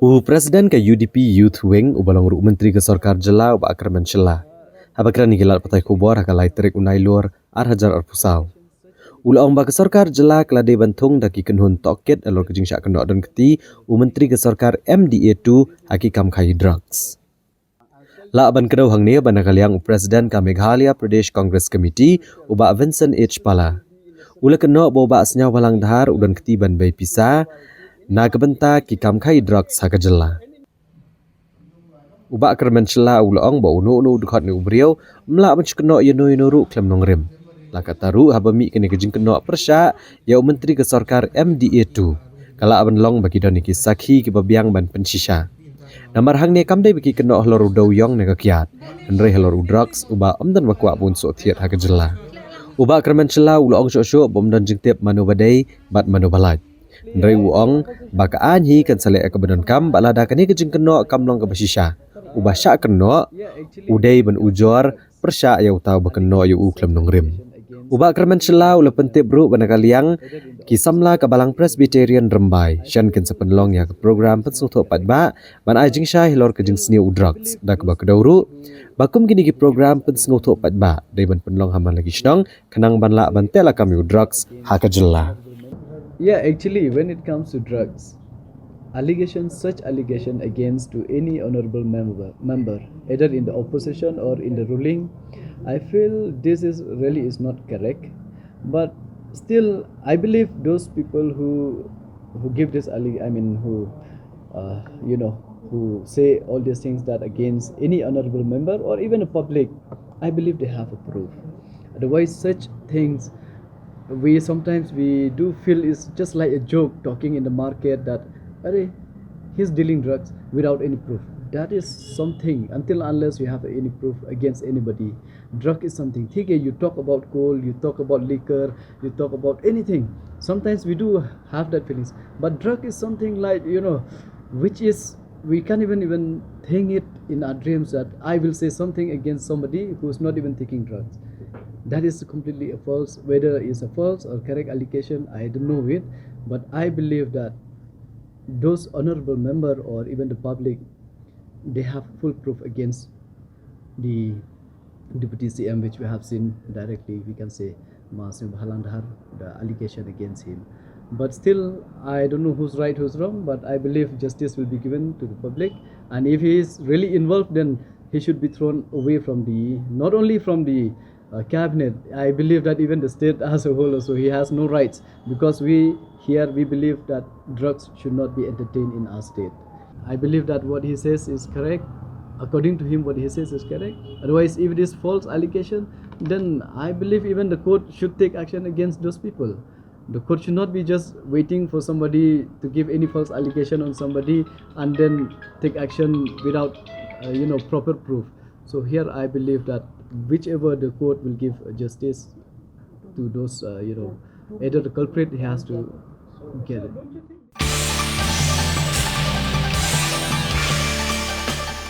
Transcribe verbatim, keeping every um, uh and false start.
U President ka U D P Youth Wing, uba long ruh u Myntri ka Sorkar Jylla, u Bah Kyrmen Shylla, haba kren ïa ki lad pathai khubor ha ka lai tarik u Nailur ar hajar arphew saw, u la ong ba ka Sorkar Jylla ka la dei ban thung da ki kynhun tohkit halor ka jingshah kynnoh don kti u Myntri ka Sorkar M D A two ha ki kam khaïi drugs. Lah ban kdew hangne ba na ka liang u President ka Meghalaya Pradesh Congress Committee, u Bah Vincent H Pala, u la kynnoh ba u Bah Sniawbhalang Dhar u don kti ban bei pisa na ka bynta ki kam khaïi drugs ha ka jylla. U Bah Kyrmen Shylla u la ong ba uno uno u dkhot ne u briew ym lah ban shu kynnoh ïano ïano ruh khlem nongrim. La katta ruh, haba mih kane ka jingkynnoh pyrshah ïa u Myntri ka Sorkar M D A two, ka lah ban long ba ki don ïa ki sakhi kiba biang ban pynshisha. Namar hangne kam dei ba ki kynnoh halor u dewiong ne ka kiad, hynrei halor u drugs uba ym don ba kwah ban shu thied ha ka jylla. U Bah Kyrmen Shylla u la ong shuh shuh ba ym don jingtip mano ba dei bad mano ba lait. Hynrei u ong ba ka aiñ hi kan sa leh ïa kaba donkam, bad lada kane ka jingkynnoh kam long kaba shisha, uba shah kynnoh u dei ban ujor pyrshah ïa uta uba kynnoh ïa u khlem nongrim. U Bah Kyrmen Shylla u la pyntip ruh ba na ka liang ki samla ka Balang Presbyterian Rymbai shen kin sa pynlong ïa ka program pynsngewthuh paidbah ban ai jingshai halor ka jingsniew u drugs, da kaba kdew ruh ba kum kine ki program pynsngewthuh paidbah dei ban pynlong ha man la ki shnong, khnang ban lah ban teh lakam ïa u drugs ha ka jylla. Yeah, actually, when it comes to drugs, allegations, such allegation against to any honorable member, member, either in the opposition or in the ruling, I feel this is really is not correct. But still, I believe those people who who give this alleg- I mean, who uh, you know, who say all these things that against any honorable member or even a public, I believe they have a proof. Otherwise, such things we sometimes we do feel is just like a joke talking in the market that, "Arey, he's dealing drugs," without any proof. That is something, until unless you have any proof against anybody. Drug is something. ठीक है, you talk about coal, you talk about liquor, you talk about anything. Sometimes we do have that feelings. But drug is something like, you know, which is, we can't even even think it in our dreams that I will say something against somebody who's not even taking drugs. That is completely a false. Whether it's a false or correct allegation, I don't know it. But I believe that those honorable member or even the public, they have full proof against the deputy C M, which we have seen directly, we can say, Ma Sniawbhalang Dhar, the allegation against him. But still, I don't know who's right, who's wrong, but I believe justice will be given to the public. And if he is really involved, then he should be thrown away from the, not only from the uh, cabinet. I believe that even the state as a whole also, he has no rights, because we here we believe that drugs should not be entertained in our state. I believe that what he says is correct. According to him, what he says is correct. Otherwise, if it is false allegation, then I believe even the court should take action against those people. The court should not be just waiting for somebody to give any false allegation on somebody and then take action without, uh, you know, proper proof. So here I believe that whichever the court will give justice to those, uh, you know, either the culprit, he has to get it.